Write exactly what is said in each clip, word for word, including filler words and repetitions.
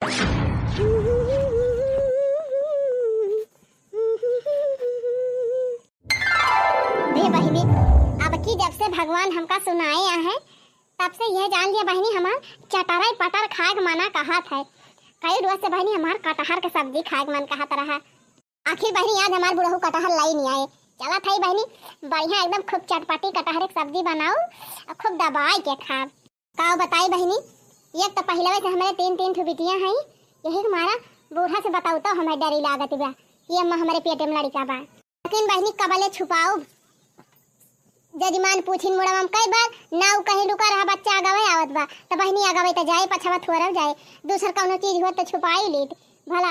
रे बहिनी, अब की जब से भगवान हमका सुनाए आहे, तब से यह जान लिया बहिनी, हमार चटरई पटर खाए के मना कहत है। कई रोज से बहिनी हमार कटहर के सब्जी खाए के मन कहत रहा। आखिर बहिनी आज हमार बुढ़ऊ कटहर लाई नहीं आए। चलत है बहिनी, बढ़िया एकदम खूब चटपटी कटहर के सब्जी बनाऊ और खूब दबाई के खाब। का बताई बहिनी, एक तो पहले से हमरे तीन तीन ठो बिटिया हैं, यही के मारा बूढ़ा से बताऊ तो हमें डरी लागत बा कि अम्मा हमरे पेटे में लड़का बा। लेकिन बहिनी कबले छुपाऊ, जजमान पूछिन मुड़वा में कई बार, ना उ कहीं रुका रहा, बच्चा अगवे आवत बा, तो बहिनी अगवे तो जाए, पछवा थोरव जाए, दूसर कौनो चीज होत तो छुपाई लीत, भला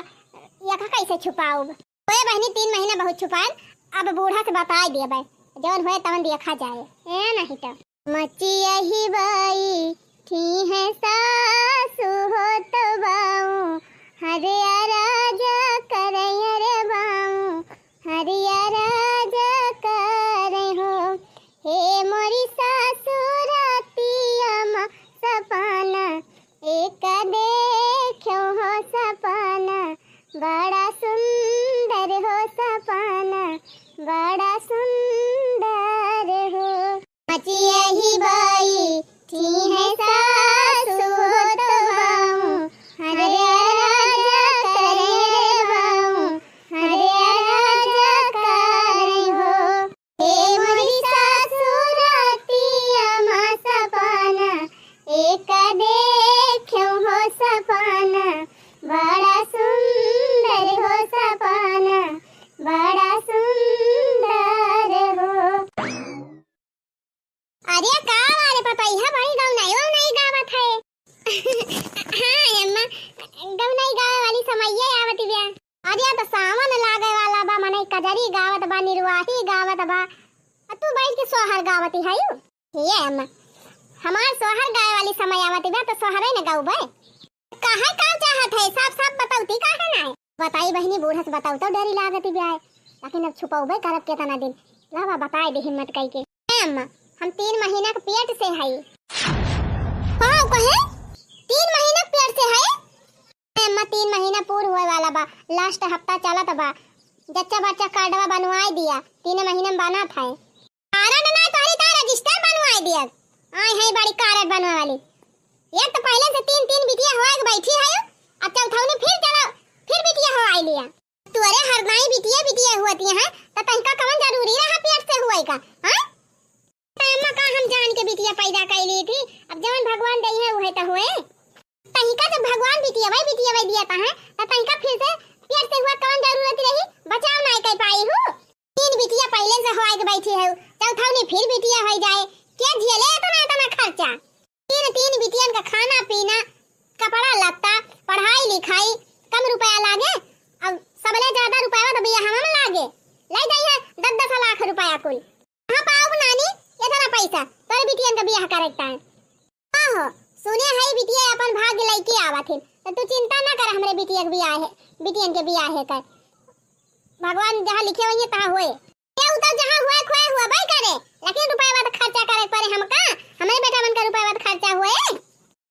यका कैसे छुपाऊ? ओए बहिनी, तीन महीना बहुत छुपाएन, अब बूढ़ा से बताई देबे, जौन होए तवन देखा जाए। ए नहीं तो। मचिया ही बाई, ठीक है सासु होत बाऊ, हरिया राजा करैया रे बाऊ, हरिया राजा करे हो। हे मोरी सासु रातिया मा सपना, एक देख्यो हो सपना, बड़ा सुंदर हो सपना, बड़ा सुंदर हो। मचिया ही बाई, ठीक है सासु होत बाऊ, हरिया राजा करे बाऊ, हरिया राजा करे हो। हे मोरी सासु रातिया मा सपना, एक देख्यो हो सपना, बड़ा सुंदर हो सपना, बड़ा सुंदर हो। अरे का वाले पतैया बड़ी गौनाई वौनाई गावत है। हाँ अम्मा, गौनाई गावे वाली समैया आवत बिया। अरे तो सावन लागे वाला बा, मनई कजरी गावत बा, निरवाही गावत बा, आ तू बैठ के सोहर गावत है। हे अम्मा, हमार सोहर गावे वाली समय आवत बा तो सोहरे न गाउबे। काहे का चाहत है, साफ साफ बतौती काहे ना है? बताई बहिनी, बूढ़ा से बतौतो डरी लागत बा, लेकिन अब छुपौबे करब केतना दिन। लावा बताई दे हिम्मत कई के। ए अम्मा, हम तीन महीना के पेट से हई। हाँ कहे, तीन महीना के पेट से है? ए अम्मा, तीन महीना पूर होए वाला बा, लास्ट हफ्ता चलत बा। जच्चा बच्चा कार्डवा बनवाई दिया, तीन महीना में बनत है। कारण ना तोहरी का रजिस्टर बनवाई दिया। आई है बड़ी कारड बनवा वाली। एक तो पहले से तीन तीन बिटिया होए के बैठी है, अब चौथौनी फिर चला, फिर बिटिया होआई लिया। तोरे हर नाई बिटिया बिटिया होती है, तो तनिका कवन जरूरी रहा पेट से होए का, हाँ? तो अम्मा का हम जान के बिटिया पैदा कर ली थी, अब जवन भगवान दई है उहे तो होए। तनिका जब भगवान बिटिया वही बिटिया वही दिया था, तो तनिका फिर से पेट से हुआ कवन जरूरत रही, बचाव नाई कर पाई हूँ। तीन बिटिया पहले से होए के बैठी है, चौथौनी फिर बिटिया हो जाए, क्या झेले इतना इतना खर्चा? तीन तीन बिटियन का खाना पीना, कपड़ा लत्ता, पढ़ाई लिखाई, कम रुपया लागे, अब सबले ज्यादा रुपया तो बियाह में लागे। ले जाइए दस दस लाख रुपया कुल। कहाँ पाओ नानी इतना पैसा तोरे बिटियन का बियाह करे के टाइम? आहो, सुने है बिटिया अपन भाग्य लइके आवत हिन, तो तू चिंता ना कर, हमरे बिटिया के बियाह है, बिटियन के बियाह है कर। भगवान जहाँ लिखे होइए तहाँ होए। ये उतर जहाँ हुआ खोए हुआ भाई करे, लेकिन रुपया तो खर्चा करे पड़े हमका, हमरे बेटा मन का रुपया तो खर्चा हुए।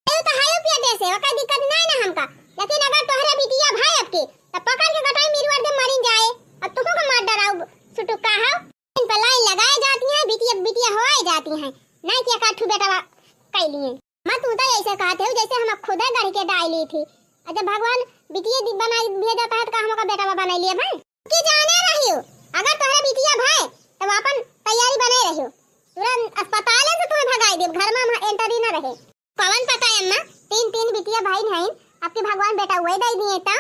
ये तो हायो पिया दे से, ओकर दिक्कत नहीं ना हमका, लेकिन अगर तोहरे बिटिया भाई अब के, तो पकड़ के गटाई मिरवर दे मरिन जाए, और तुहू को मार डराऊ सुटुक्का हो। इन पर लाइन लगाए जाती हैं, बिटिया बिटिया होए जाती हैं, नहीं कि एक आध ठू बेटा कई लिए। मत तू तो ऐसे कहते हो जैसे हम खुदे गढ़ के डाई ली थी। और जब भगवान बिटिया दि-, बनाई भेजता है तो का हमका बेटा बनाई लिए भाई? की जाने रहियो, अगर तोहरे बिटिया भाई तो अपन तैयारी बने रहियो, तुरंत अस्पताल से तुम्हें भगाई देब, घर में हम एंट्री ना रहे। कवन पता है अम्मा, तीन तीन बिटिया भाई नहीं, अब की भगवान बेटा हुए दे दिए तो।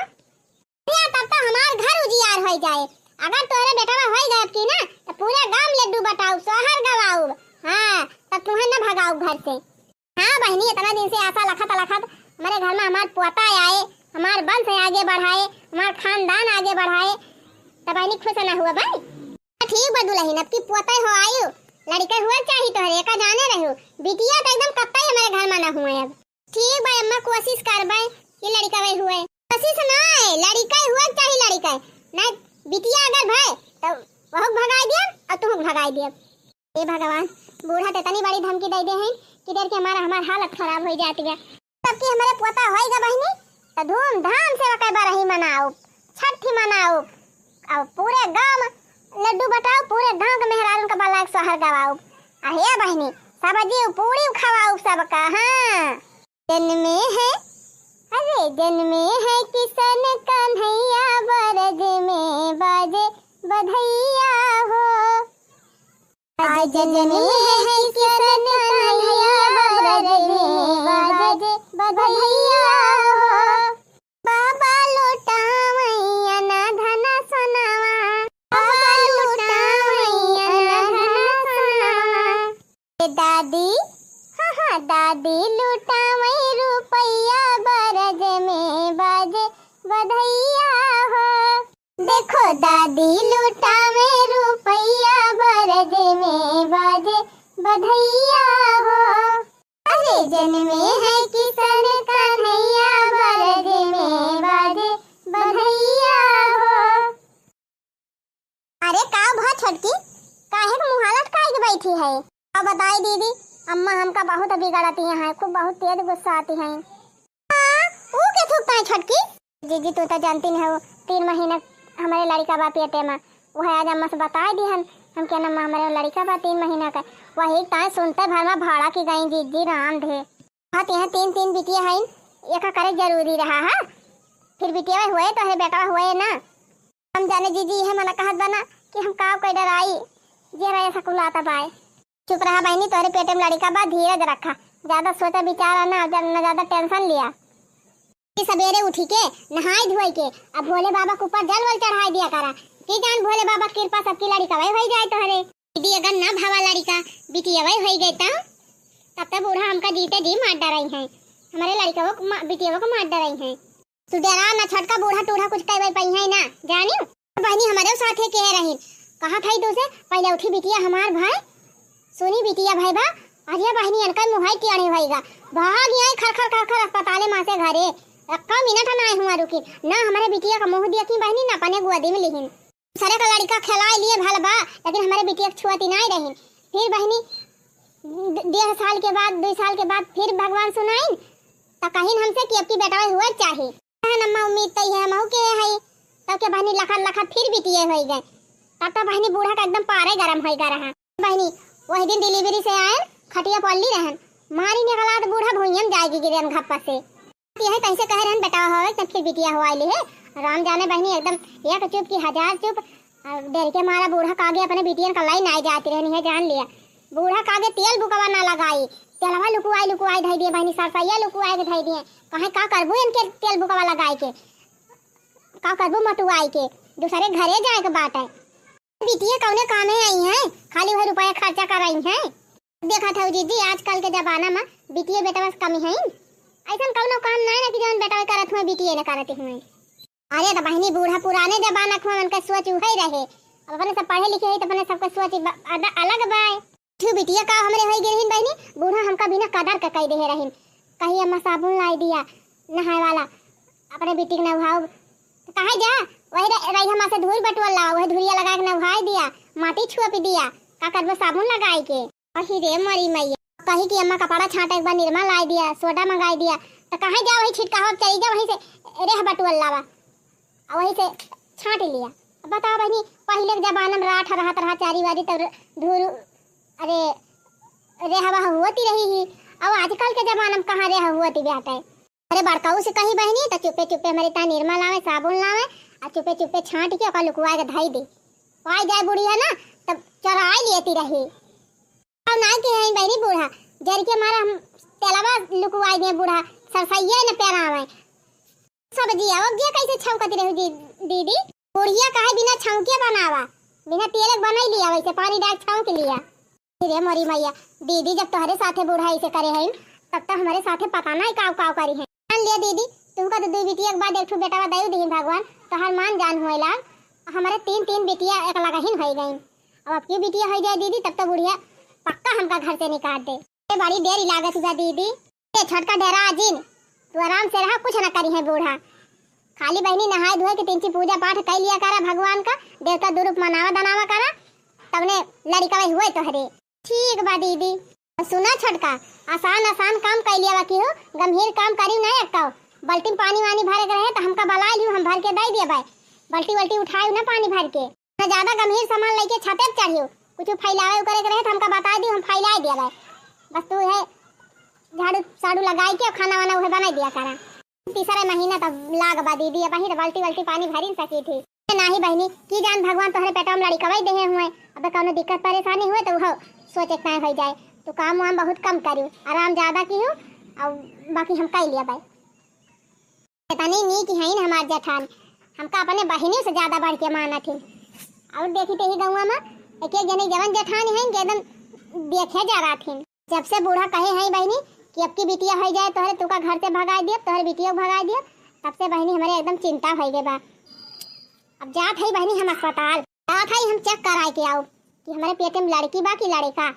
या तब तो हमार घर उजियार हो जाए। अगर तोहरे बेटवा हो गए अब की ना, तो पूरा गांव लड्डू बटाऊ, सोहर गवाऊ। हाँ, तब तुम्हें न भगाऊ घर से। हाँ बहिनी, इतना दिन से आशा लखत लखत हमारे घर में हमार पोता आए, हमार वंश आगे बढ़ाए, हमार खानदान आगे बढ़ाए, तब बहिनी खुश ना हुआ भाई। ठीक बा दुल्हन, अब की पोता हो आयु, लड़का हुआ चाही तोहरे, एका जाने रहो, बिटिया तो एकदम कत्ता ही हमारे घर में ना हुए अब। ठीक बा अम्मा, कोशिश करबे कि लड़का वही हुए। कोशिश ना है, लड़का हुआ चाही लड़का, ना बिटिया अगर भय तो वहुक भगाई दियब और तुहक भगाई दियब। हे भगवान, बूढ़ा ते इतनी बड़ी धमकी दे दे हैं कि डर के हमारा, हमार हालत खराब हो जाती है। तब की हमारे पोता होएगा बहिनी, त धूमधाम से ओके बरही मनाउब, छठी मनाउब। अब पूरे गाँव में लड्डू बटाउब, पूरे गाँव के मेहरारून के बलाइके सोहर गवाउब। आ हे बहिनी, सब्जी पूरी खवाउब सबका, हाँ। जन्मे है, अरे जन्मे है किशन कन्हैया, बरज में बाजे बधैया हो। आज जन्मे है किशन कन्हैया, बरज में बाजे बधैया हो। बाबा लुटावैया ना धना सोनावा, बाबा लुटावैया ना धना सोनावा। ए दादी, हाँ, हाँ, दादी लुटावै रुपैया, बरज में बाजे बधैया हो। देखो दादी लुटावै रुपैया, बरज में बाजे बधैया हो। अरे जन्मे है किशन कन्हैया, बरज में बाजे बधैया हो। अरे का भा छोटकी, काहे के मुँह लटकाई के बैठी है? अब बताई दीदी, अम्मा हमका बहुत बिगड़ती हैं, खूब बहुत तेज गुस्सा आती हैं। हाँ, ऊ के थूकता है छोटकी? जीजी, तू तो जानती नहीं हो, तीन महीना हमरे लड़का बा पेटे में, वह आज अम्मा से बताई दिहन, हम क्या नाम हमरे लड़का बा तीन महीना का, वही ताई सुनते भर में भाड़ा की गई जीजी राम धे। हाँ, तो यहाँ तीन तीन बिटिया हैं, एक करे जरूरी रहा है, फिर बिटिया हुए तो है बेटा हुए ना। हम जाने जीजी, इहे मना कहत बा ना कि हम काव कइ डराई, जेहरा ऐसा कुलाता बाय। चुप रहा बहिनी, तोहरे पेटे में लड़िका बा, धीरज रखा, ज्यादा सोचा विचारा ना, और न ज्यादा tension लिया। कि सबेरे उठी के नहाई धोई के अब भोले बाबा के ऊपर जल वल चढ़ाई दिया करा, कि जान भोले बाबा के कृपा सबकी लड़िका वही होई जाए तोहरे। दीदी अगर ना भावा लड़िका बिटिया वही होई गए तब, तब तो बूढ़ा हमका जीते जी मार डराई हैं, हमारे लड़िका वो मा-, बिटिया वो को मार डराई हैं। तू डरा ना छोटका, बूढ़ा टूढ़ा कुछ कहबे पइहैं ना, जानिउ। बहिनी हमरे साथे के रहिन, कहत हई तू से, पहिले उठी बिटिया हमार भाई, सुनी बिटिया भाई बा, अरे बहिनी इनका मुहाई टियाणी होइगा, भाग आई खर खर खर खर अस्पताले माँ से घरे, एक्का मिनट ना हुआ रुकी, ना हमरे बिटिया का मुँह देखी बहिनी, ना अपने गोदी में लिहिन। दूसरे का लड़िका खेलाए लिए भल बा, लेकिन हमरे बिटिया के छुअती नाई रहिन। फिर बहिनी, ड-, डेढ़ साल के बाद, दुई साल के बाद फिर भगवान सुनाइन, त कहिन हमसे कि अब की बेटवा हुए चाही। है नम्मा उम्मीद तई है, महू के है, तब के बहिनी लखत लखत फिर बिटिये होई गए। तब तो बहिनी बूढ़ा का एकदम पारे गरम होई गा रहा। बहिनी, वही दिन delivery से आए, खटिया पल्ली रहन, मारी निकला तो बूढ़ा भुइयम जाएगी गिरन घप्पा से। यही तैसे कहे रहन, बेटा हो, तब फिर बिटिया हो आइली है। राम जाने बहिनी, एकदम एक चुप की हजार चुप। अब डर के मारा बूढ़ा कागे अपने बिटियन का लाई नाई जाती रहनी है, जान लिया। बूढ़ा कागे तेल बुकवा ना लगाई, तेलवा लुकुआई लुकुआई धई दिए बहिनी, सरसैया लुकुआई के धई दिए। कहे का करबू इनके तेल बुकवा लगाई के, का करबू मटुआई के, दूसरे घरे जाए के बात है। बिटिया कौने कामे आई हैं, खाली वही रुपया खर्चा कराई हैं। देखत हऊ जीजी, आजकल के जमाना में बिटिये बेटवा से कमी हईन। अइसन कउनो काम नाहीं ना कि जउन बेटवा करत हुए, बिटिये न करत हुए। अरे त बहिनी, बूढ़ा पुराने जमाना के हुए, उनका सोच उहइ रहे। अब अपने सब पढ़े लिखे हई त अपने सबके सोच ब-, अद-, अलग बाय। ठू बिटिया का हमरे होई गए रहिन बहिनी, बूढ़ा हमका बिना कदर के कह देहे रहिन। कही अम्मा साबुन लाई दिया नहाए वाला, अपने बिटी के नहाउब। त कहे जा, वही र-, रही हमा से धूल बटुअल लावा, वही धुरिया लगाए के नहाई दिया, माटी छुआ पी दिया, का करबो साबुन लगाई के। अहि रे मोरी मैया, कही कि अम्मा कपड़ा छांटे के बाद निरमा लाई दिया, सोडा मंगाई दिया, त कहे जा वही छिटकावा चली जा, वहीं से रेह बटुअल लावा, आ वहीं से छांट लिया। अब बताओ बहिनी, पहिले के जमाना में राठ रहत रहा चारी वारी, तब धूल, अरे, रेह वह होती रही ही। अब आजकल के जमाना में कहाँ रेह होती बाटे। अरे बड़काऊ से कही बहिनी, त चुपे चुपे हमरे ता निरमा लावे, साबुन लावे, आ चुपे चुपे छांट के ओका लुकवा के धई दे। पाई जाए बुढ़िया ना, तब चोराई लेती रही। अब ना के हईन बहिनी बूढ़ा, जर के मारा हम तेलवा लुकवाई दे बूढ़ा, सरसैया न पेरावे। सब्जिया वब्जिया कैसे छौंकत रहू जी, दीदी? बुढ़िया कहे बिना छौंके बनावा, बिना तेल के बनाई लिया, वैसे पानी डाल छौंक लिया। रे मोरी मैया, दीदी जब तोहरे साथे बूढ़ा ऐसे करे हईन, तब तो हमरे साथे पता नहीं काव काव करी हैं। जान लिया दीदी, तुमका तो दुई बिटिया के बाद एक ठो बेटवा दई दीहिन भगवान, तोहार मान जान होए लाग। हमरे तीन तीन बिटिया एक लगहिन होई गईन। अब अबकी बिटिया होई जाए दीदी, तब तो बुढ़िया पक्का हमका घर से निकाल दे। ए, बड़ी देरी लागत बा दीदी। ए, छोटका डेरा जिन, तू आराम से रहा, कुछ ना करी है बूढ़ा। खाली बहिनी नहाए धोए के तिनची पूजा पाठ कई लिया करा भगवान का, देवता दुरुप मनावा दनावा करा, तबने लड़िका वही हुए तोहरे। ठीक बा दीदी। सुना छोटका, आसान आसान काम कई लिया बाकी हो, गंभीर काम करी ना एक काव। बाल्टी में पानी वानी भरे के रहे तो हमका बलाइ लियो, हम भर के दइ देबइ। बाल्टी वाल्टी उठायो ना पानी भर के। ना ज्यादा गंभीर सामान लइके छते पे चढ़ियो, कुछ फैलावे करे के रहे तो हमका बताइ दियो, हम फैलाइ देबइ। बस तू है झाड़ू साड़ू लगाइ के खाना वाना उहे बनाइ दिया करा। तीसरे महीना तब लाग बा दीदी, अबहीं तो बाल्टी वाल्टी पानी भरी न सकी थी। नाही बहिनी, की जान भगवान तोहरे पेटवा में लड़िकवई देहे हुए। अब कौनो दिक्कत परेशानी हुए तो उहो सोचे के नाही होइ जाए। तू काम वाम बहुत कम करियो, आराम ज्यादा कियो, और बाकी हम कइ लिया भाई। इतनी नीक हईन हमार जेठान, हमका अपने बहिनी से ज्यादा बढ़ के मानत हिन। और देखी तेही गौवा में एक एक जने जवन जेठान हईन के एकदम देखे जा रहा थिन। जब से बूढ़ा कहे हैं बहिनी कि अब की बिटिया होइ जाए तोहरे, तुका घर से भगाइ दियब, तोहरे बिटिया भगाइ दियब, तब से बहिनी हमरे एकदम चिंता होइ गए बा। अब जात है बहिनी हम अस्पताल, जात है हम चेक कराए के आउब कि हमरे पेटे में लड़की बा कि लड़का।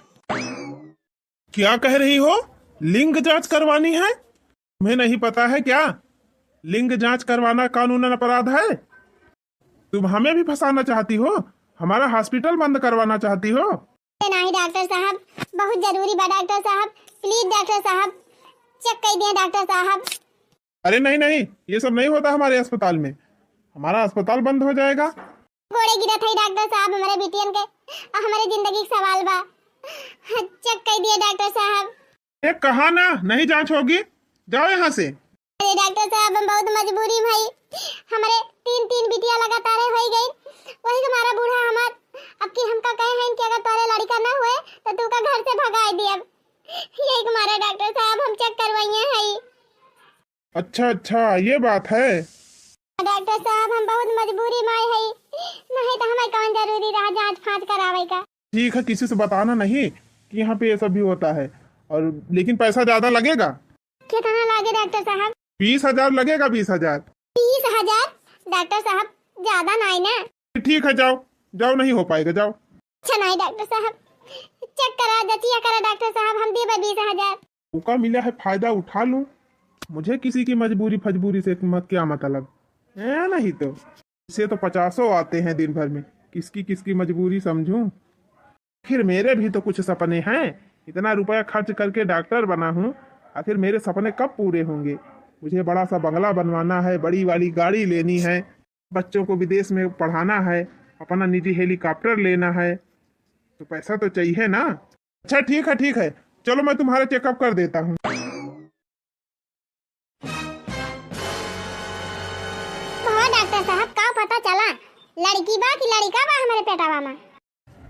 क्या कह रही हो? लिंग जांच करवानी है? तुम्हें नहीं पता है क्या? लिंग जांच करवाना कानूनन अपराध है। तुम हमें भी फंसाना चाहती हो, हमारा हॉस्पिटल बंद करवाना चाहती हो? अरे नाही डॉक्टर साहब, बहुत जरूरी बा डॉक्टर साहब, प्लीज डॉक्टर साहब, चेक कइ दिए डॉक्टर साहब। अरे नहीं नहीं, ये सब नहीं होता हमारे अस्पताल में, हमारा अस्पताल बंद हो जाएगा। गोड़े गिरत है डॉक्टर साहब, हमरे बिटियन के, हमरे जिंदगी के सवाल बा, चेक कइ दिए डॉक्टर साहब। ए, कहा ना, नहीं जांच होगी, जाओ यहाँ से। अरे डॉक्टर साहब, हम बहुत मजबूरी में हई, हमरे तीन तीन बिटिया लगातार होइ गई, वही तुम्हारा बूढ़ा हमार अब की हमका कहे हैं कि अगर तोरे लड़का ना हुए तो तू का घर से भगाए दियब। यही तुम्हारा डॉक्टर साहब हम चेक करवाइए हई। अच्छा अच्छा, ये बात है। डॉक्टर साहब, हम बहुत मजबूरी में आए हई, नहीं तो हमें कौन जरूरी रहा जांच फांच करावे का। ठीक है, किसी से बताना नहीं कि यहाँ पे ये सब भी होता है, और लेकिन पैसा ज्यादा लगेगा। कितना लागे डॉक्टर साहब? बीस हजार लगेगा, बीस हजार। बीस हजार? डॉक्टर साहब, ज्यादा नाई ना? ठीक है, जाओ जाओ, नहीं हो पाएगा, जाओ। अच्छा नाई डॉक्टर साहब, चेक करा, जचिया करा डॉक्टर साहब, हम देबे बीस हजार। मौका मिला है, फायदा उठा लूं। मुझे किसी की मजबूरी फजबूरी से मत, क्या मतलब है, नहीं तो। इसे तो पचासों आते हैं दिन भर में, किसकी किसकी मजबूरी समझूं। आखिर मेरे भी तो कुछ सपने हैं, इतना रुपया खर्च करके डॉक्टर बना हूँ, आखिर मेरे सपने कब पूरे होंगे? मुझे बड़ा सा बंगला बनवाना है, बड़ी वाली गाड़ी लेनी है, बच्चों को विदेश में पढ़ाना है, अपना निजी हेलीकॉप्टर लेना है, तो पैसा तो चाहिए ना। अच्छा ठीक है, ठीक है, चलो मैं तुम्हारा चेकअप कर देता हूँ। कहो डॉक्टर साहब, का पता चला, लड़की बा कि लड़का बा हमरे पेटवा में?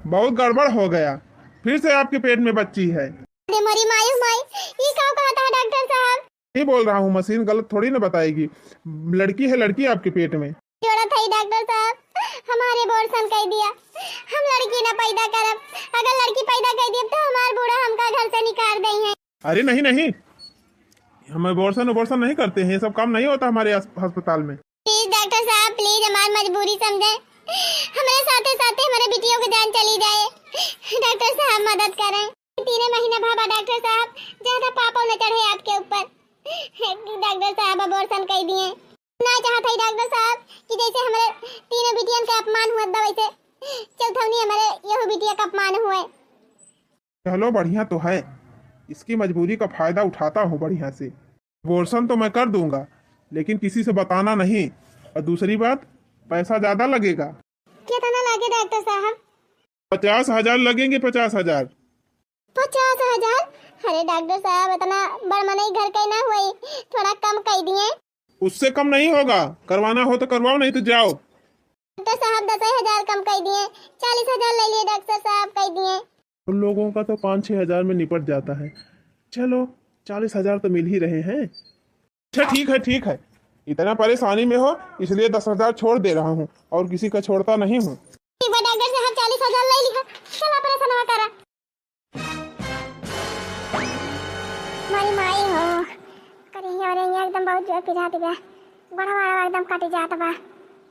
बहुत गड़बड़ हो गया, फिर से आपके पेट में बच्ची है। अरे मोरी माई, माई, ई का कहता है डॉक्टर साहब? नहीं बोल रहा हूँ, मशीन गलत थोड़ी ना बताएगी। लड़की है, लड़की आपके पेट में। जोड़ा था डॉक्टर साहब, हमारे abortion कइ दिया, हम लड़की ना पैदा करब। अगर लड़की पैदा कइ दिया तो हमार बूढ़ा हमका घर से निकाल देइहैं। अरे नहीं नहीं, हम abortion abortion नहीं करते हैं, ये सब काम नहीं होता हमारे अस-, अस्पताल में। प्लीज डॉक्टर साहब, प्लीज हमार मजबूरी समझे, हमारे साथे साथे हमारे बिटियों की जान चली जाए। डॉक्टर साहब मदद करें, तीन महीना भावा डॉक्टर साहब, ज्यादा पापो न चढ़े आपके ऊपर। डॉक्टर साहब abortion कइ दिए, ना चाहत है डॉक्टर साहब कि जैसे हमारे तीनों बिटियन का अपमान हुआ था वैसे चौथौनी हमारे यहू बिटिया का अपमान हुए। चलो बढ़िया तो है, इसकी मजबूरी का फायदा उठाता हूँ बढ़िया से। Abortion तो मैं कर दूंगा, लेकिन किसी से बताना नहीं। और दूसरी बात, पैसा ज्यादा लगेगा। कितना लागे डॉक्टर साहब? पचास हजार लगेंगे, पचास हजार। पचास हजार? अरे डॉक्टर साहब, इतना बड़ मनई घर के ना हुई, थोड़ा कम कइ दिए। उससे कम नहीं होगा, करवाना हो तो करवाओ, नहीं तो जाओ। डॉक्टर साहब, दस हजार कम कइ दिए, चालीस हजार ले लिए डॉक्टर साहब, कइ दिए। उन लोगों का तो पाँच छः हजार में निपट जाता है। चलो, चालीस हजार तो मिल ही रहे हैं। अच्छा, ठीक है, ठीक है, इतना परेशानी में हो, इसलिए दस हजार छोड़ दे रहा हूँ और किसी का छोड़ता नहीं हूँ। ठीक बा डॉक्टर साहब, चालीस हजार ले लिहा, चला परेशानवा करा। मारी माई हो, करिया और यहाँ एकदम बहुत जोर पिरात बा, गोड़वा एकदम कट जात बा।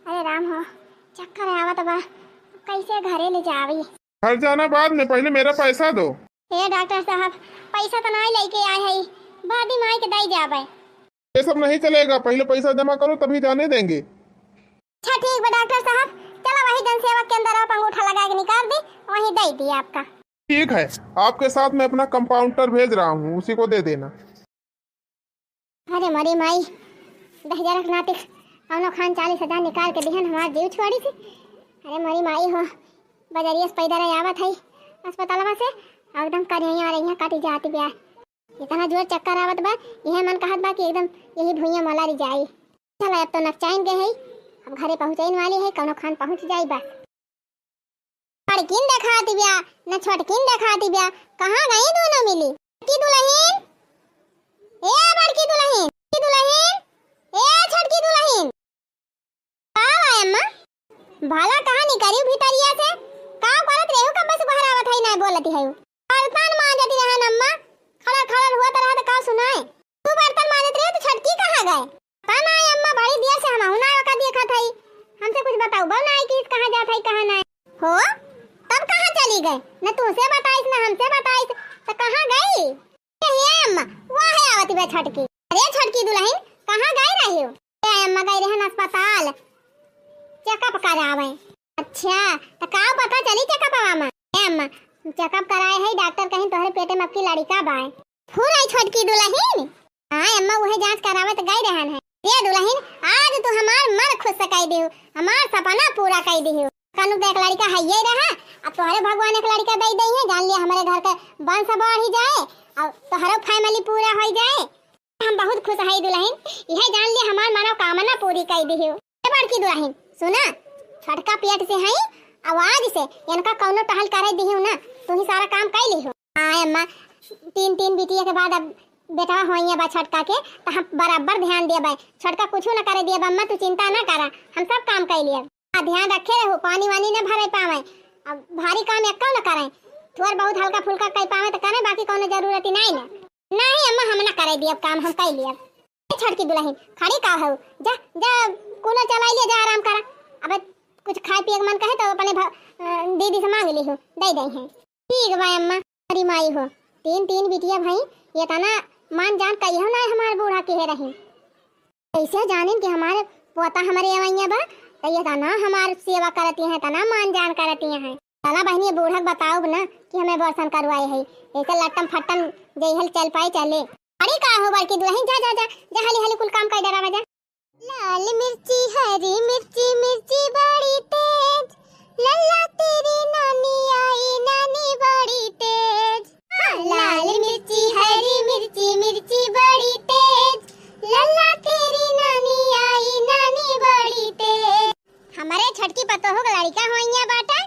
अरे राम हो, चक्कर आवत बा, कैसे घरे ले जावी? घर जाना बाद में, पहले मेरा पैसा दो। हे डॉक्टर साहब, पैसा तो नाई लेके आए है, बाद में आए के दई जाबे। ये सब नहीं चलेगा, पहले पैसा जमा करो तभी जाने देंगे। अच्छा ठीक बा डॉक्टर साहब, चला वही जनसेवा केंद्र आप अंगूठा लगा के निकाल दी, वहीं दे दी आपका। ठीक है, आपके साथ मैं अपना कंपाउंडर भेज रहा हूँ, उसी को दे देना। अरे मरी माई, दहिजरा के नाती कौनो खान चालीस हजार निकाल के दिहन, हमार जीव छोड़ी से। अरे मोरी माई हो, बजरिया से पैदल आवत है अस्पतालवा से, एकदम करिया रहिया कटी जाती ब्या। इतना जोर चक्कर आवत बा, यह मन कहत बा कि एकदम यही भुइयां मलारी जाई। चला, अब तो नकचाइन गए है, अब घरे पहुँचाइन वाली है, कौनो खान पहुँच जाई बस। बड़किन देखाती ब्या, न छोटकिन देखाती ब्या, कहाँ गई दोनों मिली? छोटकी दुलहिन, ए बड़की दुलहिन, छोटकी दुलहिन, ए छोटकी दुलहिन। का बा अम्मा? भला कहाँ निकरी भीतरिया से? का करत रहे हो, कब से बाहर आवत है, ना बोलती है? बर्तन मांजत रहन अम्मा, खड़र खड़र हुआ तरह तो का सुनाए? तू बर्तन मांजत रहे तो छोटकी कहाँ गए? पता ना अम्मा, बड़ी देर से हमहू ना ओका देखत हई। हमसे कुछ बताऊ बा ना कि कहाँ जात हई, कहाँ ना। हो, तब कहाँ चली गए? न तुमसे बताइस, न हमसे बताइस, तो कहाँ गई? ए हे अम्मा, वह है आवत बा छोटकी। अरे छोटकी दुलहिन, कहाँ गई रही हो? ए अम्मा, गई रहन अस्पताल चेकअप करावे। अच्छा, तो का पता चली चेकअपवा में? ए अम्मा, चेकअप कराए है, डॉक्टर कहीं तोहरे पेटे में अबकी लड़िका बाय। फुर आई छोटकी दुलहिन। हाँ अम्मा, उहे जांच करावे तो गई रहन है। रे दुलहिन, आज तू हमार मन खुश कई दिहु, हमार सपना पूरा कई दिहु। कनु तो एक लड़िका है ये रहा, अब तोहरे भगवान एक लड़िका दे दे है, जान लिया हमारे घर के वंश बढ़ी जाए और तोहरो फैमिली पूरा हो जाए। हम बहुत खुश है दुलहिन, यह जान लिया हमार मनोकामना पूरी कई दिहु। ए बड़की दुलहिन, सुना, छोटका पेट से है, आवाज से इनका कौनो टहल करे दिहु ना, तू ही सारा काम कई लिहु। हाँ अम्मा, तीन तीन बिटिया के बाद अब बेटवा होइया बा छोटका के, तो हम बराबर ध्यान देबे। छोटका कुछ न करे दिए अम्मा, तू चिंता ना करा, हम सब काम कई लिए। आ, ध्यान रखे रहू, पानी वानी न भरे पावे, अब भारी काम एक्को न करे, थोड़ बहुत हल्का फुल्का कई पावे तो करे, बाकी कौनो जरूरत ही नहीं ना। नहीं अम्मा, हम ना करे दिए काम, हम कई लिए। ए छोटकी दुलहिन, खड़ी का हो, जा, जा, कूलर चलाई लिया, जा आराम करा। अबे कुछ खाए पिए के मन कहे तो अपने भ-, अ, दीदी से मांग लिहु, दे दे हैं। ठीक बा अम्मा। अरे माई हो, तीन तीन बिटिया भाई, ये तना मान जान कहियो ना हमार बूढ़ा के रही। कैसे जानिन कि हमारे पोता हमारे अवैया बा, तो ये तना हमार सेवा करती हैं, तना मान जान करती हैं। चला बहनी, ये बूढ़ा के बताओ ना कि हमें बरसन करवाए है, ऐसे लट्टम फट्टम जइहल चल पाए चले। अरे का हो बड़की दुलहिन, जा, जा, जा, जा, हाली, हाली कुल काम कर डरावा जा। लाल मिर्ची, हरी मिर्ची, मिर्ची बड़ी तेज, लल्ला तेरी नानी आई, नानी बड़ी तेज। हाँ, लाल मिर्ची, हरी मिर्ची, मिर्ची बड़ी तेज, लल्ला तेरी नानी आई, नानी बड़ी तेज। हमरे छोटकी पतोहू के लड़िका होइया बाटे,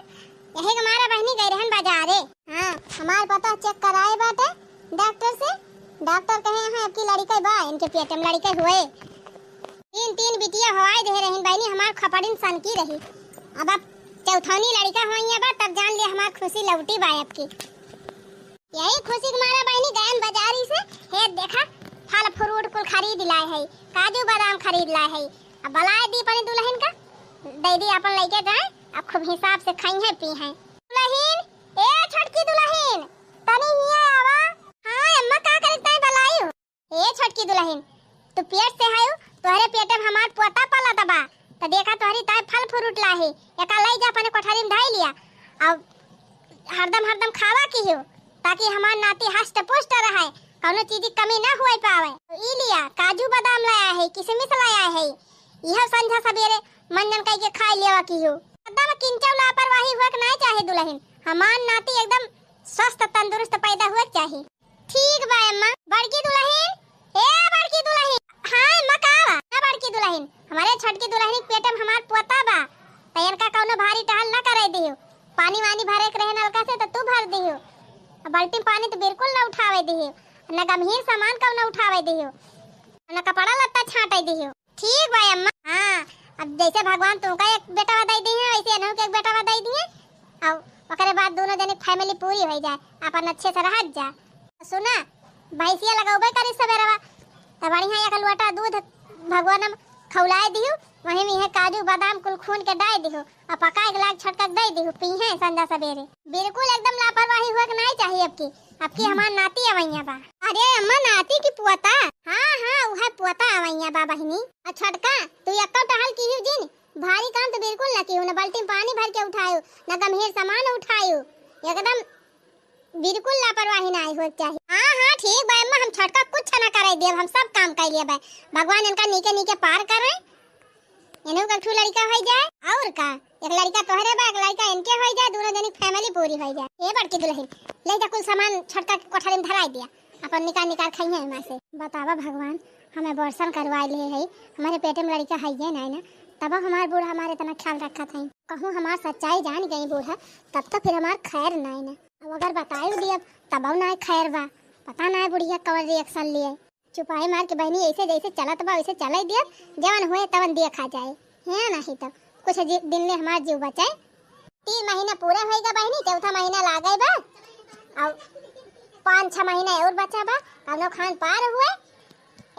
यही के मारा बहनी गई रहन बाजारे। हाँ, हमार पतोह चेक कराए बाटे डॉक्टर से। डॉक्टर कहे हैं, "अबकी लड़िका बा, इनके पेट में लड़िका हुए।" तीन तीन बिटिया होआई दे रहन बहनी, हमार खपड़िन सनकी रही। अब, अब चौथौनी लड़िका होइया बा, तब जान ले हमार खुशी लौटी बा अबकी। यही खुशी के मारा बहनी गयन बाजारी से, हे देखा, फल फ्रूट कुल खरीद लाए है, काजू बादाम खरीद लाए है। अब बलाए दी अपनी दुलहिन का, दे दी अपन लइके जाए, अब खूब हिसाब से खाई हैं पी हैं। दुलहिन, ए छोटकी दुलहिन, तनी हिया आवा। हाँ अम्मा, का करे ताई बलाई हो? ए छोटकी दुलहिन, तू पेट से हयू, तोहरे पेट में हमार पोता पलत बा, त देखा तोहरी ताई फल फ्रूट लाही, एका लई जा अपने कोठरी में धई लिया। अब हरदम हरदम खावा किहू, ताकि हमार नाती हष्ट पुष्ट रहे, कौनो चीज की कमी ना हुए पावे। ई लिया, काजू बादाम लाया है, किशमिश लाया है, यह संझा सबेरे मंजन कई के खाई लेवा किहू। एकदम किंचौ लापरवाही हुए के नहीं चाहे दुलहिन, हमार नाती एकदम स्वस्थ तंदुरुस्त पैदा हुए के चाही। ठीक बा अम्मा। बड़की दुलहिन, ए बड़की दुलहिन। हाँ अम्मा, का बा? ना बड़की दुलहिन, हमारे छोटकी दुलहिन के पेट में हमार पोता बा, त इनका कौनो भारी टहल ना करे दिहू। पानी वानी भरे के रहे नलका से त तू भर दिहू। अब बाल्टी में पानी तो बिल्कुल ना उठावे दिहू, ना गंभीर सामान कौनो उठावे दिहू, ना कपड़ा लत्ता छाटे दिहू। ठीक बा अम्मा। हाँ, अब जैसे भगवान तुमका एक बेटा दे दी है, वैसे इन्हों के एक बेटा दे दी है। अब ओकरे बाद दोनों जने फैमिली पूरी हो जाए, अपन अच्छे से रहत जा। सुना, भैंसिया लगौबे करी सवेरवा, त बढ़िया एक लोटा दूध भगवान में खौलाए दिहू, वहीं में काजू बादाम कुल खून के डाल दिहू, और पकाए के लाग छटकक दे दिहू, पीहे संझा सवेरे। बिल्कुल एकदम लापरवाही हुए के नहीं चाहिए अबकी, अबकी हमार नाती अवैया बा। अरे अम्मा, नाती की पोता? हाँ हाँ, वह पोता अवैया बा बहिनी। और छोटका, तू एक्को टहल किहू जिन, भारी काम तो बिल्कुल ना किहू, न बाल्टी में पानी भर के उठायू, न गंभीर सामान उठायू, एकदम बिल्कुल लापरवाही नाहीं होए के चाही। हाँ, हाँ, ठीक बा अम्मा, हम छोटका कुछ ना करे देब, हम सब काम कर लेबे। भगवान इनका नीके नीके पार करे, इन्हू का एक ठो लड़का होइ जाए, और का, एक लड़का तोहरे बा, एक लड़का इनके होइ जाए, दोनों जनी के family पूरी होइ जाए। ए बड़की दुलहिन, ले जा कुल सामान छोटका कोठरी में धराई दिया, अपन निकाल निकाल खइहें एमा से। बतावा भगवान, हम abortion करवाए लिए हई, हमरे पेट में लड़का हइये नाहीं ना, तब हमार बूढ़ा हमार इतना ख्याल रखत हई। कहूँ हमार सच्चाई जान गई बूढ़ा, तब तो फिर हमार खैर नाहीं ना। अब अगर बताई दियब, तबहु नाहीं खैर बा। पता नाहीं बुढ़िया कवन reaction लिए। चुपाई मार के बहिनी, ऐसे जैसे चलत बा वैसे चले दियब, जवन होए तवन देखा जाए। है नाहीं तो कुछ जि-, दिन ले हमार जीव बचे। तीन महीना पूरा होइगा बहिनी, चौथा महीना लागे बा, और पाँच छह महीना और बचा बा, कौनो खान पार हुए।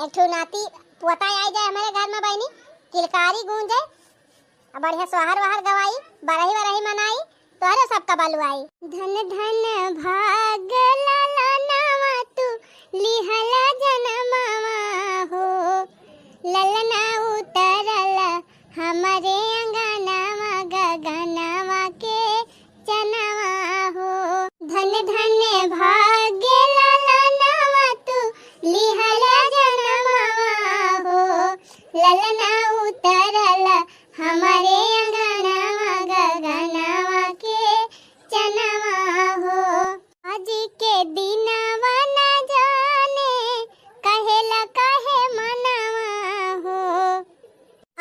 एक ठो नाती पोता आ जाए हमरे घर में बहिनी, किलकारी गूंजे, अब बढ़िया सोहर वहर गवाई, बरही वरही मनाई, तोहरे सबका बलुआई। धन धन भाग ललनवा तू लिहला जनमवा हो, ललना उतरल हमरे अंगनवा गगनवा के चनवा हो। धन धन भाग्य ललनवा तू लिहला जनमवा हो, ललना उतरल हमरे अंगनवा गगनवा के चनवा हो। आज के दिनवा न जाने कहेला काहे मनवा हो।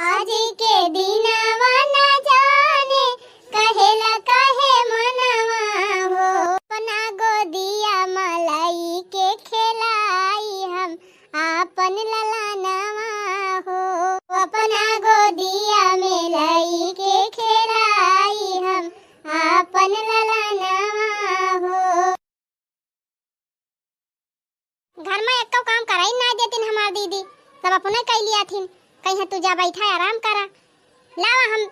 आज के दिनवा न जाने कहेला काहे मनवा हो। अपना गोदिया में लई के खेलाई हम आपन ललनवा हो। अपना गोदिया में लई के खेलाई हम आपन ललनवा हो। घर में एक्को काम कराई ना देतिन हमार दीदी, सब अपने कई लिया थिन। कहीं तू जा बैठा आराम करा, लावा हम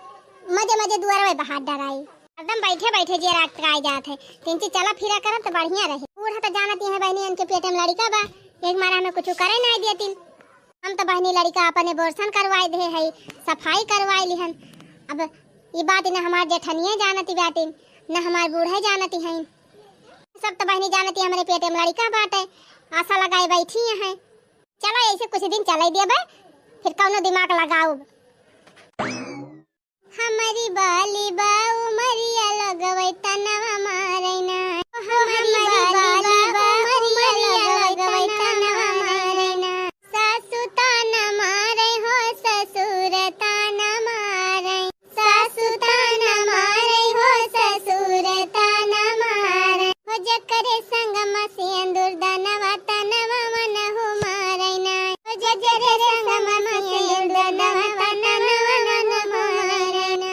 मजे मजे दुआरवे बहार डराई। एकदम बैठे बैठे जे रात का जात है, तिनची चला फिरा करब तो बढ़िया रहे। बूढ़ा तो जानती है बहनी, इनके पेट में लड़का बा, एक मारा हमें कुछ करे ना देतिन। हम तो बहनी लड़का अपने abortion करवाए दे है, सफाई करवाए लिहन। अब ई बात न हमार जेठनिया जानती बातिन, न हमार बूढ़े जानती हैं। सब तो बहिनी जानती हमरे पेटे में लड़िका बाटे, आसा लगाए बैठी हैं। चलो ऐसे कुछ दिन चले देबे, फिर कौनो दिमाग लगाउब। हमरी बाली बा उमरिया लगवै तनवा मारै ना। हमरी बाली बा उमरिया लगवै तनवा मारै ना। सासु ताना मारै हो ससुर ताना मारै। सासु ताना मारै हो ससुर ताना मारै। हो जकरे संगमा सेंदुर दनवा तनवा मनहु मारै ना। हो जकरे संगमा सेंदुर दनवा तनवा मनहु मारै ना।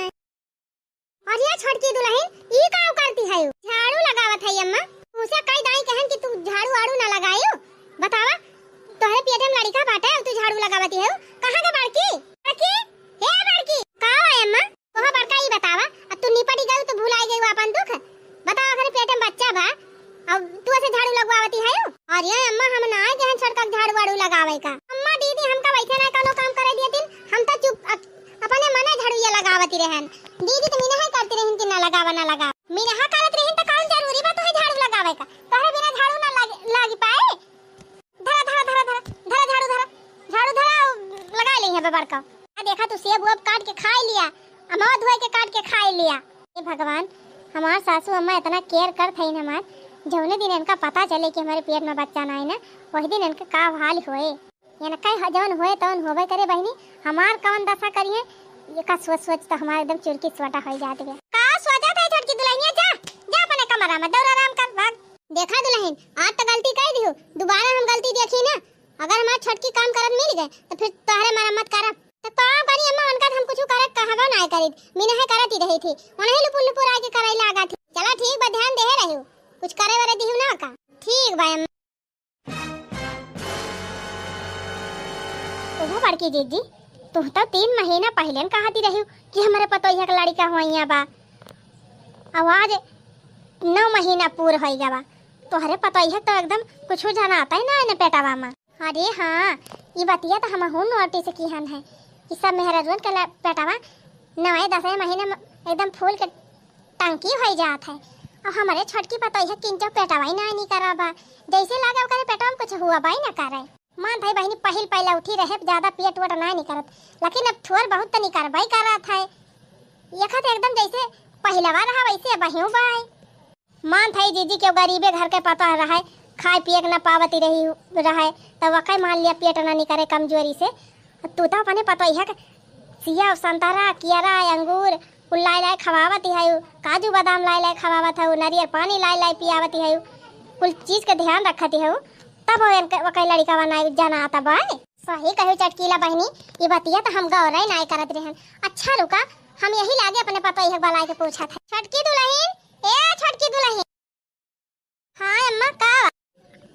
अरे छोटकी दुलहिन, ई का करती है? झाड़ू लगावत है अम्मा। उसे कई दाई कहन कि तू झाड़ू आड़ू ना लगायो। बतावा, तोहरे पेटे में लड़िका बाटे और तू झाड़ू लगावती है। कहाँ के बड़की? बड़की? हे बड़की, का है अम्मा? तोह बड़का ई बतावा, अब तू निपटी गई तो भुलाई गई आपन दुख। बतावा, घरे पेटे में बच्चा बा, अब तू ऐसे झाड़ू लगवावती है? अरे अम्मा, हम ना आए जहन छोटका के झाड़ू वाड़ू लगावे का। अम्मा दीदी, हमका वैसे ना कोनो काम करे दिए दिन, हम तो चुप अप-, अपने मने झाड़ू ये लगावती रहन। दीदी तो मीना है करती रहन कि ना लगावा, ना लगावा। मीना करत रहन तो कौन जरूरी बा तोहे झाड़ू लगावे का? तोहरे बिना झाड़ू ना लाग-, लागी पाए। धरा, धरा, धरा, धरा, धरा झाड़ू, धरा। झाड़ू धरा, लगा ले यहाँ पे बड़का। आ देखा, तू सेब उब काट के खाई लिया, अमवा धोए के काट के खाई लिया। हे भगवान, हमार सासू अम्मा इतना care करत हईन हमार, जौने दिन इनका पता चले कि हमरे पेट में बच्चा नाई ना, वही दिन इनका का हाल होए। इनका ह-, जौन होए तौन होबे करे बहिनी, हमार कौन दशा करिए, ये का सोच सोच तो हमार एकदम चुरकी सोटा हो जात है। का सोचत है छोटकी दुलहिनिया, जा, जा अपने कमरा में, दौड़ आराम कर, भाग। देखा दुलहिन, आज तो गलती कर दिहु, दोबारा हम गलती देखी ना, अगर हमार छोटकी काम करत मिल गए तो फिर तोहरे मरम्मत करब। तो काम करी अम्मा, उनका हम कुछ करे कहबो ना करी, मिनहे करत ही रही थी, उन्हें लुपुर लुपुर आके करे लागा थी। चला ठीक बा, ध्यान देहे रहियो, कुछ करे वरे दिहु ना का। ठीक बा अम्मा। ओहो बड़की जीजी, तू तो तीन महीना पहले न कहती रही कि हमरे पतोहिया के लड़का होइया बा, अब आज नौ महीना पूर होई गवा, तोहरे पतोहिया तो एकदम कुछ जनाता ही ना है पेटवा में। अरे हाँ, ई बतिया तो हमहू notice किहन है कि सब मेहररुअन के ला-, पेटवा नवे दसवें महीने में एकदम फूल के टंकी होई जात है। अब हमरे छोटकी पतोहिया किंचो पेटवा ही नाहीं निकरा बा, जैसे लागे ओकरे पेटवा में कुछ हुआ बा ही ना करे। मान भाई बहिनी, पहिल पहिला उठी रहे, ज्यादा पेट वेट नाहीं निकरत, लेकिन अब थोर बहुत तो निकरबे करत है। यखा तो एकदम जैसे पहिलवा रहा वैसे अबहियों बा है। मान भाई जीजी के गरीबे घर के पता रहे, खाए पिए के ना पावती रही रहे, तो वकै मान लिया पेट ना निकरे कमजोरी से। तू तो अपने पतोहिया के सेव, संतरा, केरा, अंगूर, कुल लाए लाए खवावत ही हऊ, काजू बादाम लाए लाए खवावत हऊ, नारियल पानी लाए लाए पियावत ही हऊ, कुल चीज के ध्यान रखत ही हऊ, तब वो इनके, वो कई लड़िका बनाए जनात बा। सही कहे चटकीला बहिनी, ई बतिया तो हम गौर ही नाई करत रहन। अच्छा रुका, हम यही लागे अपने पतोहिया के बुलाए के पूछत है। छोटकी दुलहिन, ए छोटकी दुलहिन। हाँ अम्मा, का?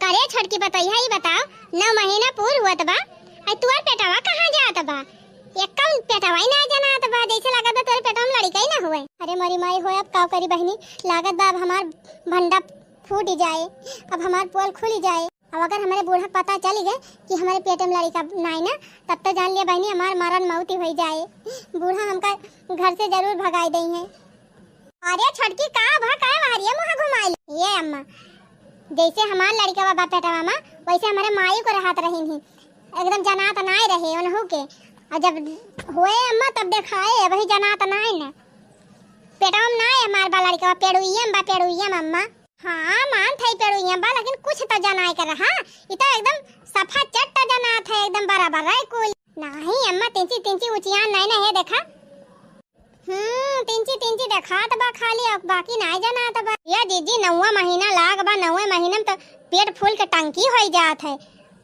करे छोटकी पतोहिया, ई बताओ, नौ महीना पूर हुअत बा, आई तुअर पेटवा कहाँ जात बा? एक्कम पेटवा ही ना जनात बा, जैसे लागत बा तोरे पेटवा में लड़िका ही ना हुए। अरे मोरी माई होए, अब का करी बहिनी, लागत बा अब हमार भंडा फूट जाए, अब हमार पोल खुल जाए। अब अगर हमरे बूढ़ा के पता चल गए कि हमरे पेट में लड़िका नाई ना, तब तो जान लिया बहिनी हमार मरण मौत ही हो जाए। बूढ़ा हमका घर से जरूर भगाई देइहैं। अरे छोटकी, का भा, काहे मारिया मुँह घुमाइल? ये अम्मा, जैसे हमार लड़िका बा पेटवा में, वैसे हमरे माई को रहत रहीन ही, एकदम जनात नाई रहे उनहू के। और जब होए अम्मा तब देखाए, अबही जनात नाई ना, पेटवा में नाई हमार बा लड़िका, पेड़ुइया में बा, पेड़ुइया में अम्मा। हाँ, मान थई पेड़ुइया बा, लेकिन कुछ तो जनाए के रहा। ई तो एकदम सफा चट्ट जनात है, एकदम बराबर रहे कुल। नाहीं अम्मा, तिंची तिंची उचियान नाई ना है, देखा। हम्म, तिंची तिंची देखात बा खाली, अब बाकी नाई जनात बा। या जीजी, नौवा महीना लाग बा, नौवे महीना में तो पेट फूल के टंकी होई जात है।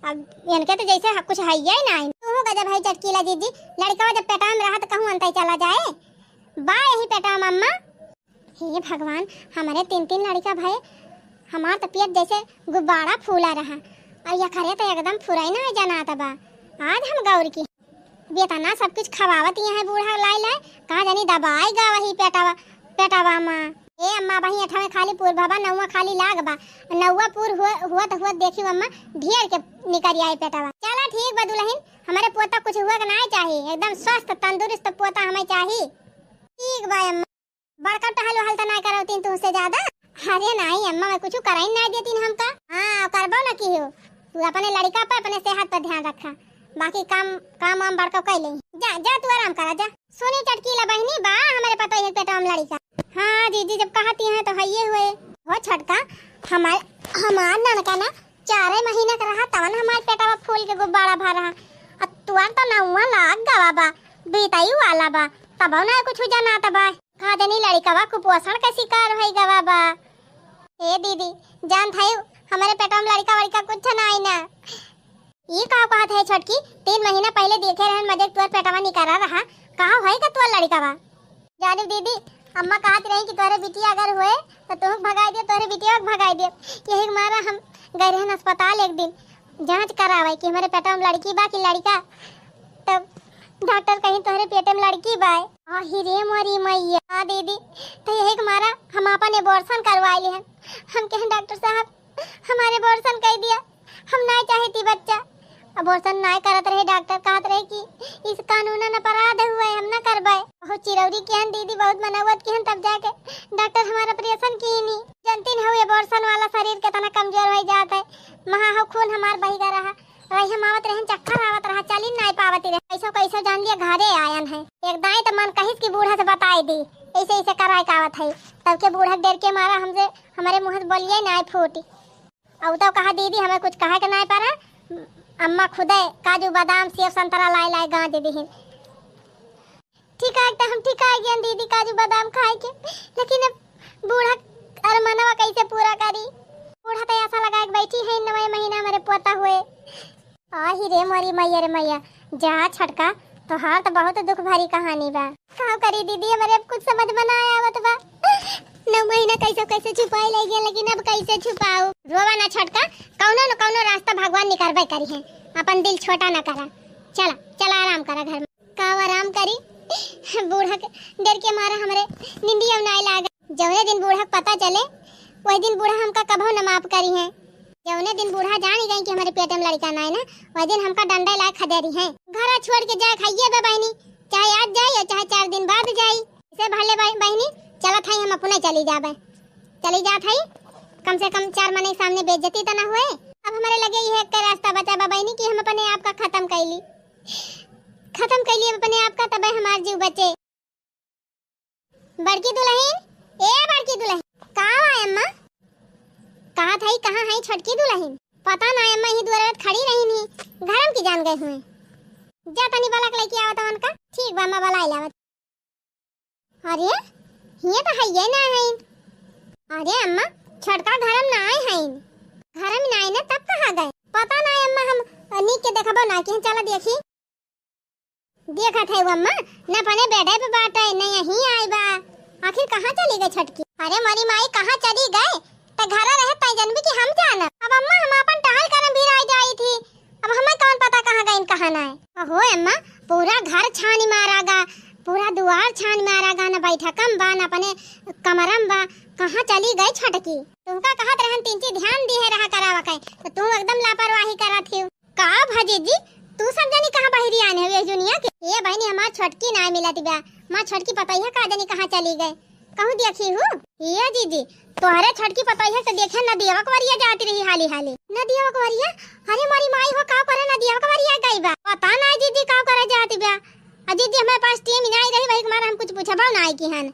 अब इनके तो जैसे ह-, कुछ है ही नाई। तू गजब है चटकीला जीजी, लड़िकवा जब पेटवा में रहा तो कहूँ अंतई चला जाए, बा यही पेटवा में अम्मा। हे भगवान, हमरे तीन तीन लड़िका भए, हमार तो पेट जैसे गुब्बारा फूला रहा, और यखरे तो एकदम फुरई ना जनात बा। आज हम गौर की, बेतना सब कुछ खवावत यहाँ है बूढ़ा लाई लाई, कहाँ जानी दबाई गा वही पेटवा, पेटवा मा। ए अम्मा, वही अठवे खाली पूर भवा, नौवा खाली लाग बा, नौवा पूर हुआ, हुआ तो हुआ देखी अम्मा, ढेर के निकल आए पेटवा। चला ठीक बा दुलहिन, हमरे पोता कुछ हुआ के ना चाही, एकदम स्वस्थ तंदुरुस्त पोता हमें चाही। ठीक बा अम्मा। बड़का टहल वहल त नाय करौतीन तुहसे ज्यादा? अरे नाई अम्मा, मैं कुछ कराइन नाय देतीन हमका। हाँ, करबो न किहो। तू अपने लड़िका पे, अपने सेहत पे ध्यान रखा, बाकी काम, काम वाम बड़का कइ लेई। जा, जा, तू आराम करा, जा। सुनी चटकीला बहिनी, बा हमरे पतोहिया के पेटवा में लड़िका। हाँ जीजी, जब कहती हैं तो हइये हुए। हो छोटका, हमार, हमार ननका ना चारे महीना के रहा, तवन हमार पेटवा फूल के गुब्बारा भा रहा। आ तुअर तो नौवा लाग गवा बा, बीतई वाला बा, तबो ना कुछ जनात बा। का जानी लड़िकवा कुपोषण के शिकार होइ गवा बा। ए दीदी, जानत हयू, हमरे पेटवा में लड़िका वड़िका कुछ नाई ना। ई का कहत है छोटकी? तीन महीना पहिले देखे रहन मजे तुअर पेटवा निकरा रहा, कहाँ होई का तुअर लड़िकवा? जानू दीदी, अम्मा कहत रही कि तोहरे बिटिया अगर होए तो तुहक भगाई दे, तोहरे बिटिया के भगाई दे। यही के मारा हम गए रहन अस्पताल एक दिन, जांच करावे कि हमरे पेटवा में लड़की बा कि लड़िका। तब डॉक्टर कहीं तोहरे पेटे में लड़की बा। आही रे मोरी मैया, हाँ दीदी, तो यही के मारा हम आपन abortion करवाई लिहन। हम कहें डॉक्टर साहब, हमारे abortion कइ दिया, हम नाय चाहती बच्चा। Abortion नाय करत रहे, डॉक्टर कहत रहे कि इस कानूनन अपराध हुआ है, हम ना करबे। बहुत चिरौरी किहन दीदी, बहुत मनौवत किहन, तब जाके डॉक्टर हमार operation कीनी। जनतीन हऊ abortion वाला शरीर केतना कमजोर होइ जात है। महा हो खून हमार बहिगा रहा, रही हम आवत रहन, चक्कर आवत रहा, चली नाय पावती रहे। कैसो कैसो जान लिया घरे आयन है। एक दाई त मन कहिस कि बूढ़ा से बताई दी, ऐसे ऐसे कराए का आवत है। तब के बूढ़ा के डर के मारा हमसे, हमरे मुँह से बोलिए नाय फूटी। अउ तो कहा दीदी, हमें कुछ कहे के नाय पड़ा, अम्मा खुदे काजू बादाम सेव संतरा लाए लाए गांज दिहिन। ठीक है, तो हम ठीक आ गए दीदी काजू बादाम खाए के, लेकिन अब बूढ़ा अरमनवा कैसे पूरा करी? बूढ़ा तो ऐसा लगा के बैठी है, नवे महीना मेरे पोता हुए। आही रे मोरी मैया रे मैया, जा छोटका, तोहार तो बहुत दुख भरी कहानी बा। का करी दीदी, हमरे अब कुछ समझ में ना आवत बा। नौ महीना कैसे कैसे छुपाई ले गए, लेकिन अब कैसे छुपाऊ? रोवा ना छोटका, कौनो न कौनो रास्ता भगवान निकरबे करी है। अपन दिल छोटा ना करा। चला, चला आराम करा घर में। का आराम करी? बूढ़ा के डर के मारा हमरे निंदिया नाय लागे। जौने दिन बूढ़ा के पता चले, वही दिन बूढ़ा हमका कभो न माफ करी है। जौने दिन बूढ़ा जानी गई कि हमरे पेट में लड़िका नाय ना, वही दिन हमका डंडा लाए खदेरी है। घर छोड़ के जाए खाइए बे बहनी, चाहे आज जाई और चाहे चार दिन बाद जाई। इसे भले बह-, बहनी, चलत है, हम अपने चली जाबे। चली जात हई, कम से कम चार मनई सामने बेइज्जती त ना हुए। अब हमरे लगे इहे एक रास्ता बचा बा बहिनी कि हम अपने आप का खतम कइली, खतम कइली अब अपने आप का, तबे हमार जीव बचे। बड़की दुलहिन, ए बड़की दुलहिन, का हुआ अम्मा? कहत हई कहाँ हई छोटकी दुलहिन? पता ना अम्मा, यही दुआरे खड़ी रहिन ही, घरम की जान गए हुए। जा तनी बलक लइके आवत उनका। ठीक बा अम्मा, बलाइ लावत। अरे, हियाँ त हइये ना हइन। अरे अम्मा, छोटका घरम ना आए हइन। घरम ना आए ना, तब कहाँ गए? पता ना अम्मा, हम नीक के देखबो ना कि, चला देखी। देखत है वो अम्मा, न अपने बेडे पे बाटे, न यहीं आए बा। आखिर कहाँ चली गई छोटकी? अरे मोरी माई, कहाँ चली गए? त घरा रहे तई जनबी कि हम जानब। अब अम्मा, हम आपन टहल करम भिराइ जाई थी, अब हमें कौन पता कहाँ गइन, कहाँ नाय। अहो अम्मा, पूरा घर छानी मारा गा, पूरा दुआर छानी मारा गा, न बैठकम बा, न अपने कमरम बा, कहाँ चली गई छोटकी? तुमका कहत रहन तीन चीज ध्यान दिहे रहा करावा के, तो तू एकदम लापरवाही करत हिउ। का भा जीजी, तू सब जनी कहाँ बहिरी आने हो ये दुनिया के? ये बहिनी, हमार छोटकी नाय मिलत बा, हमार छोटकी पतोहिया का जनी कहाँ चली गए। कहूँ देखी हूँ? ए जीजी, तोहरे छोटकी पतोहिया के देखे नदियवा कवरिया जात रही हाली हाली। नदियवा कवरिया? अरे मोरी माई हो, का करे नदियवा कवरिया गई बा? पता ना जीजी, का करे जात बा। आ जीजी, हमारे पास टीम नाय रही, वही के मारे हम कुछ पूछबो नाय किहन।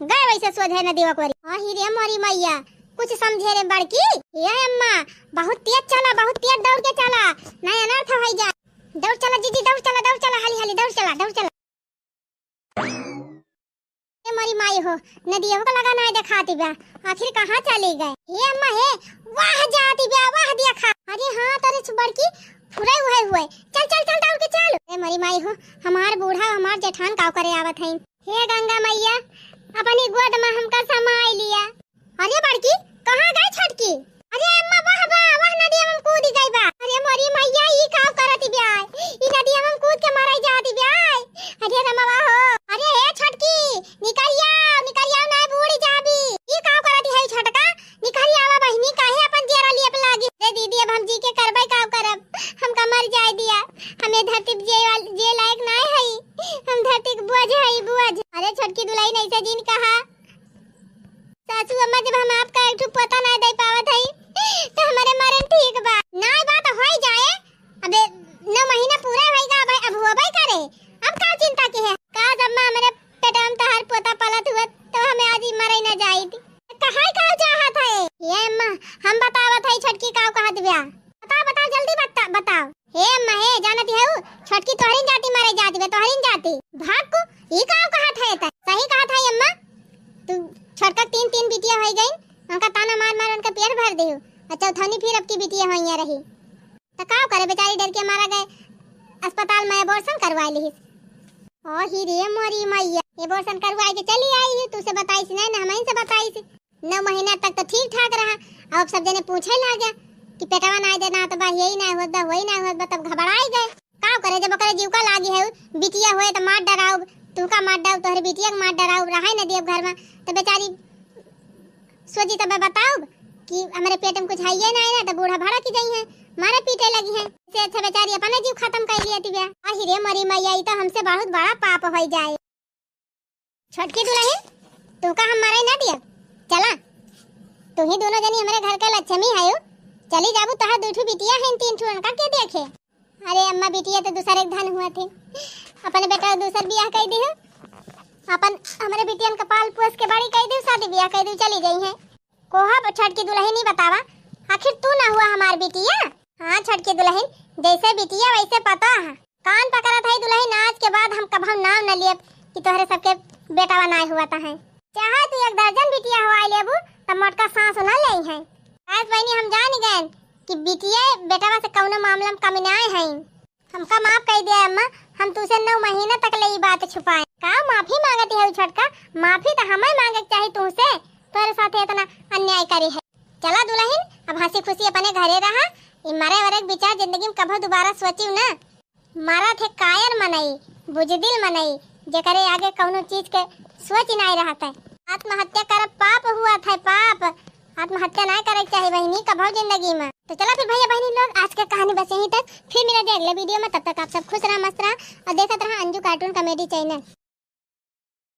गए वैसे सोझे नदियवा कवरिया। अही रे मोरी मैया, कुछ समझे रे बड़की। ए अम्मा, बहुत तेज चला, बहुत तेज दौड़ के चला, नाय अनर्थ होइ जाए। दौड़ चला जीजी, दौड़ चला, दौड़ चला, हाली हाली दौड़ चला, दौड़ चला। ए मोरी माई हो, नदिया का लगा नाय देखाती बा, आखिर कहाँ चली गए? हे अम्मा हे, वाह जाती बा, वाह देखा। अरे हाँ, तोरे छु बड़की फुरे हुए हुए। चल, चल, चल, दौड़ के चल। ए मोरी माई हो, हमार बूढ़ा, हमार जेठान काव करे आवत हईन। हे गंगा मैया, अपनी गोद में हमका समाई लिया। अरे बड़की, कहाँ गए छोटकी? अरे अम्मा, वाह बा, वाह नदिया में कूद गई बा। अरे मोरी मैया, ई का करत ब्याय? ई नदिया में कूद के मरई जात ब्याय। अरे रमवा हो, अरे हे छोटकी, निकल आओ, निकल आओ, नाय बूड़ जाबी। ई का करत है छोटका? निकल आवा बहिनी, काहे अपन जियरा लियप लागी? रे दीदी, अब हम जी के करबै का करब? हमका मर जाए दिया। हम ए धरती पे जिए वाल-, जिए लायक नाय हई। हम धरती के बोझ हई, बोझ। अरे छोटकी दुलहिन, ऐसे जिन कहा। सासू अम्मा, जब हम आपका एक ठो पोता नाय दे पावत हई, तो हमारे मरन ठीक बा। नाय बात होई जाए, अबे नौ महीना पूरा होइगा, अब, अब होबे करे। अब का चिंता के है? का जब माँ हमरे पेटवा में तोहार पोता पलत हुआ, तो हमें आज ही मरे न जाइत। कहाई का चाहत है? ये अम्मा, हम बतावत है, छोटकी काव कहत बिया। बताओ, बताओ, जल्दी बता, बताओ। हे अम्मा, हे, जानत है उ, छोटकी तोहरिन जाति मरे जाति बे, तोहरिन जाति। भाग को, ई काव कहत है त? सही कहत है अम्मा, तू छोटका तीन, तीन बिटिया होई गई, उनका ताना मार मार उनका पेट भर देहु, और चौथौनी फिर अब की बिटिया होइया रही। त का करे, बेचारी डर के मारा गए अस्पताल में abortion करवा लिहिस। ओ ही रे मोरी मैया, abortion करवा के चली आई ही, तू से बताइस नहीं ना, हमइन से बताइस। नौ महीना तक तो ठीक ठाक रहा, अब सब जने पूछे लागे कि पेटवा नाय देना तो बा, यही नाय होत बा, वही नाय होत बा, तब घबराई गए। का करे, जब ओकरे जीव का लागी है, बिटिया होए तो मार डराउब, तू का मार डराउब, तोहरे बिटिया के मार डराउब, रहे न दियब घर में, तो बेचारी सोची तबे बताउब कि हमरे पेट में कुछ हइये ना है ना, तो बूढ़ा भड़क जाई है, मारे पीटे लगी है। से अच्छा बेचारी अपने जीव खत्म कर लिया तिबे। आही रे मरी मैया, ई तो हमसे बहुत बड़ा पाप होई जाए। छोटकी दुलहिन, तू का हम मारे ना दिया, चला, तू ही दोनों जनी हमरे घर के लक्ष्मी है, चली जाबू, तोहार दू ठू बिटिया है, तीन ठू, उनका के देखे? अरे अम्मा, बिटिया तो दूसर एक धन हुआ थे, अपने बेटा दूसर बियाह कर दी, अपन हमरे बिटियन का पाल पोस के बड़ी कर दी, शादी बियाह कर दी, चली गई है। कोहा छोटकी दुलहिन, ई बतावा, आखिर तू ना हुआ हमार बिटिया? हाँ छोटकी दुलहिन, जैसे बिटिया वैसे पता है। कान पकड़त है दुलहिन, आज के बाद हम कभौ नाम न लेब कि तोहरे सबके बेटावा नाय हुआ ता है। चाहे तू एक दर्जन बिटिया हवाई लेबू, तब मोटका सांस न लेई है। आज बहनी हम जान गए कि बिटिया बेटावा से कौनो मामला में कमी नाय है। हमका माफ कर दिया अम्मा, हम तुसे नौ महीना तक ले ई बात छुपाए। का माफी मांगती है छोटका? माफी तो हमें मांगे के चाही तुमसे, तोरे साथे इतना अन्याय करी है। चला दुलहिन, अब हंसी खुशी अपने घरे रहा। ई मरे वरे के विचार जिंदगी में कभो दोबारा सोचियो ना। मरत है कायर मनई, बुजदिल मनई, जेकरे आगे कौनो चीज के सोच ही नाय रहत है। आत्महत्या करब पाप हुआ था, पाप। आत्महत्या नाय करे के चाही बहिनी कभो जिंदगी में। तो चला फिर भैया बहिनी लोग, आज के कहानी बस यहीं तक। फिर मिला जाए अगले video में, तब तक आप सब खुश रहा, मस्त रहा और देखत रहा अंजू cartoon comedy channel।